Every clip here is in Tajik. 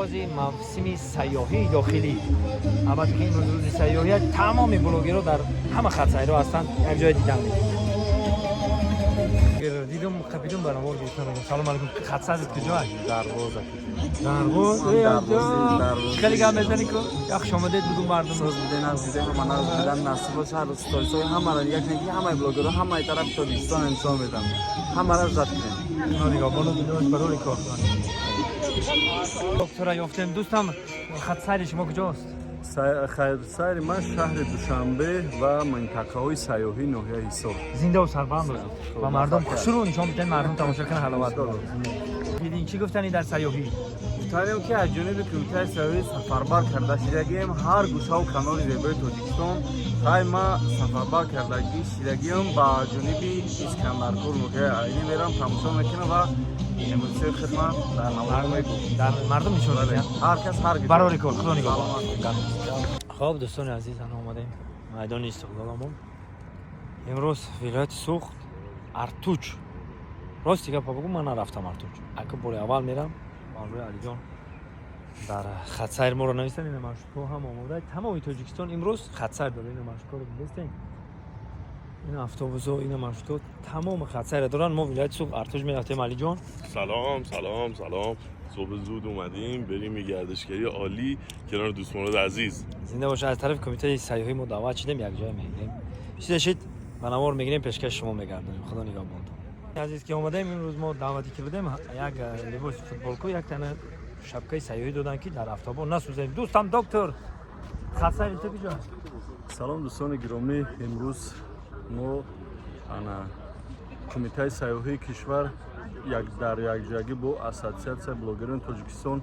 Оғози мавсими сайёҳии дохилӣ. Албатта, ки имрӯз рӯзи сайёҳӣ, тамоми блогерҳо дар ҳама хатсайрҳо ҳастанд, як ҷое дидан мекунем. Дидум, қапидум, барам гирифтам. Салом алейкум, хатсайрат куҷо аст? Дарвоза. Дарвоз. Дарвоз. Хеле гап мезанӣ ку, як хуш омадед бугу мардум. Соз буде, нағз диде, ҳама нағз дидан насиб боша. Ҳар рӯз сторисҳои ҳамаро нигоҳ кунед, ки ҳамаи блогерҳо ҳамаи тарафи Тоҷикистон нишон медам. Ҳамаро ждать кунед. Нигоҳбону дидош барои кор. Доктора ёфтем, дӯстам, хатсайри шумо куҷост? Сайри ман шаҳри Душанбе ва минтақаҳои сайёҳии ноҳияи Ҳисор. Зиндаву сарбаланд бошед ва мардум хушрӯ нишон биден, мардум тамошо кунанд, ҳаловат. Дидин, чӣ гуфтанӣ дар сайёҳӣ? Гуфтанем, ки аз ҷониби кумитаи сайёҳӣ сафарбар карда шидагием ҳар гӯшаву канори зебои Тоҷикистон. Хай, ма сафарбар кардагӣ шидагием ба ҷониби Искандаркӯл, ноҳияи Айнӣ мерам, тамошо мекунам ва эмоцияи худма дар навор мегӯм. Дар мардум нишон медиҳанд. Ҳар кас ҳар гӯша. Барори кор, Худо нигоҳбон. Хоб, дӯстони азиз, ана омадем майдони Истиқлоламон. Имрӯз вилояти Суғд, Артуч. Рости гапа бугу, ман нарафтам Артуч, ака бори аввал мерам. Мавлӯи Алиҷон дар хатсайр моро навистан. Ина маршрутҳо ҳам омода, тамоми Тоҷикистон имрӯз хатсайр дорад. Ина маршрутҳоро дидестем, ина автобусҳо, ина маршрутҳо тамоми хатсайра доранд. Мо вилояти Суғд, Артуч мерафтем, Алиҷон. سلام سلام سلام، صبح زود اومدیم بریم یه گردشگری عالی کنار دوست مراد عزیز. Зинда боша. Аз тарафи кумитаи сайёҳӣ мо даъват шудем, якҷоя мегирем, чизе шид ба навор мегирем, пешкаши шумо мегардонем. Худо нигаҳбонтон. Азиз, ки омадаем имрӯз, мо даъвате ки будем, як либоси футболку, як тана шапкаи сайёҳӣ доданд, ки дар автобус насӯзем. Дӯстам доктор, хатсайри ту куҷо? Салом, дӯстони гиромӣ. Имрӯз мо ана кумитаи сайёҳии кишвар як дар якҷоягӣ бо Ассотсиатсияи блогерони Тоҷикистон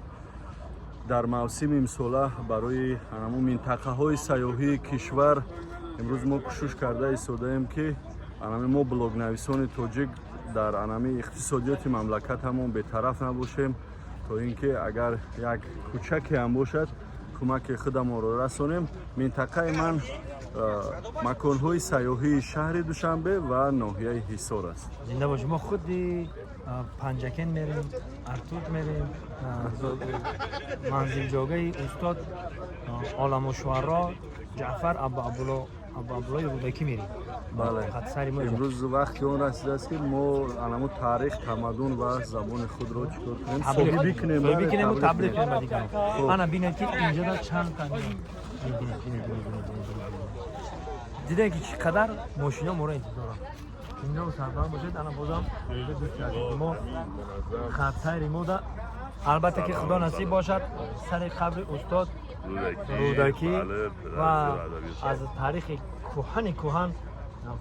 дар мавсими имсола барои ҳамун минтақаҳои сайёҳии кишвар имрӯз мо кӯшиш карда истодаем, ки анами мо, блогнависони тоҷик, дар анами иқтисодиёти мамлакатамон бетараф набошем, то ин ки агар як кӯчаке ҳам бошад, кӯмаки худамонро расонем. Минтақаи ман маконҳои сайёҳии шаҳри Душанбе ва ноҳияи Ҳисор аст. Зинда бошед. Мо худи Панҷакен мерем, Артуч мерем, манзилҷогаи устод оламушуаро Ҷаъфар Абу Абдуллои Рӯдакӣ мерем. Бале. Хатсари мо. Имрӯз вақти он расидааст, ки мо анамо таърих, тамаддун ва забони худро чикор кунем? Таблиғ. Соҳибӣ кунем. Соҳибӣ бале, кунему таблиғ кунем. кунем ба дигарон. Хуб. Ана бинед, ки инҷода чанд та, бинед, бинед, бинед, бинед, бинед, бинед. Дидем, ки чӣ қадар мошино моро интизоранд. Зиндаву сарбаланд бошед. Ана бозам дӯсти азизи мо, хатсайри мо да, албатта, ки Худо насиб бошад, сари қабри устод Рӯдакӣ بله، پدر ва ادبیات. аз таърихи кӯҳани кӯҳан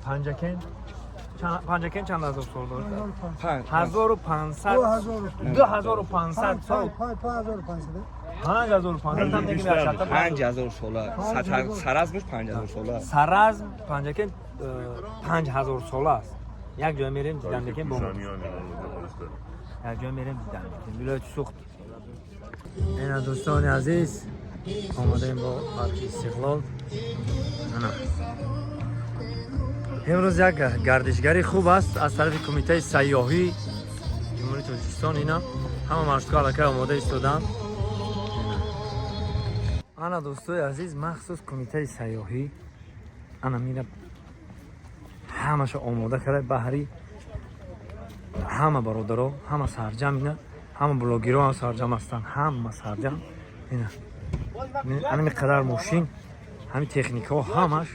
Панҷакен. Панҷакен чанд ҳазор сол дошт? 1500, 2500 сол, 5500 там мегим, як. 5000 сола. Саразмш 5000 сола. Саразм, Панҷакен 5000 сола аст. Як ҷой мерем, дидан мекунем бо کوشانیان اینا رو درسته. як ҷой мерем, дидан мекунем вилояти Суғд. Ина, дӯстони азиз, омадаем бо парки Истиқлол. Ана имрӯз як гардишгарӣ хуб аст аз тарафи кумитаи сайёҳӣ Ҷумҳурии Тоҷикистон. Ина ҳама маршрутҳо аллакай омода истоданд. Ана, дӯстои азиз, махсус кумитаи сайёҳӣ ана мина ҳамаша омода карда баҳри ҳама бародаро, ҳама сарҷам. Ина ҳама блогерҳо ҳам сарҷам ҳастанд, ҳама сарҷам. Ина анами қадар мошин, ҳами техникаҳо ҳамаш,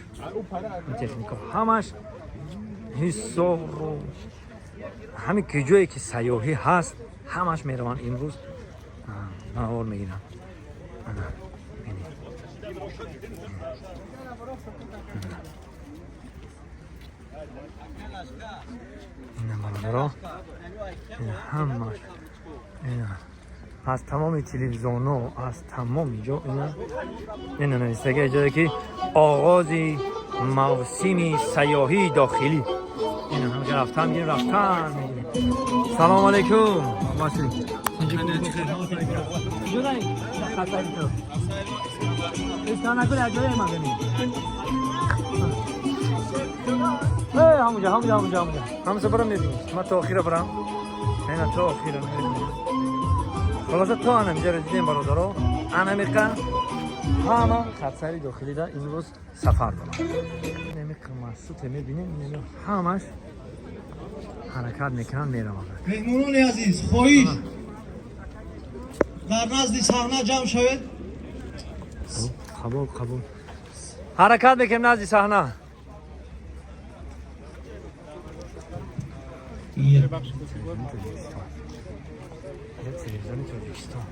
ин техникаҳо ҳамаш Ҳисору ҳами ки ҷое ки сайёҳӣ ҳаст, ҳамаш мераванд, имрӯз навор мегиранд. Ана бинед. Ина бародаро, ина ҳамаш, ина аз тамоми телевизионҳо, аз тамоми ҷо ина навистага ҷое ки оғози мавсими сайёҳии дохилӣ. Ина ҳамаҷа рафтан мегирем, рафтан мегирем. Салому алайкум, Васли. Куҷодай хатари ту? Исканакул, як ҷое ма бинем. Ҳамуҷа, ҳамуҷа, ҳамуҷа, ҳамуҷа, ҳамуҷа барам, мебинем. Ма то охира барам, ина то охира мебинем. Хулоса, то анамиҷаро дидем, бародаро, анамиқа ҳама хатсайри дохилида имрӯз сафар дорам. Инамиқа маршруте мебинем, инами ҳамаш ҳаракат мекунанд, мераванд. Меҳмонони азиз, хоҳиш, дар назди саҳна ҷамъ шавед. Қабул, қабул, ҳаракат мекунем назди саҳна. Телевизиони Тоҷикистон.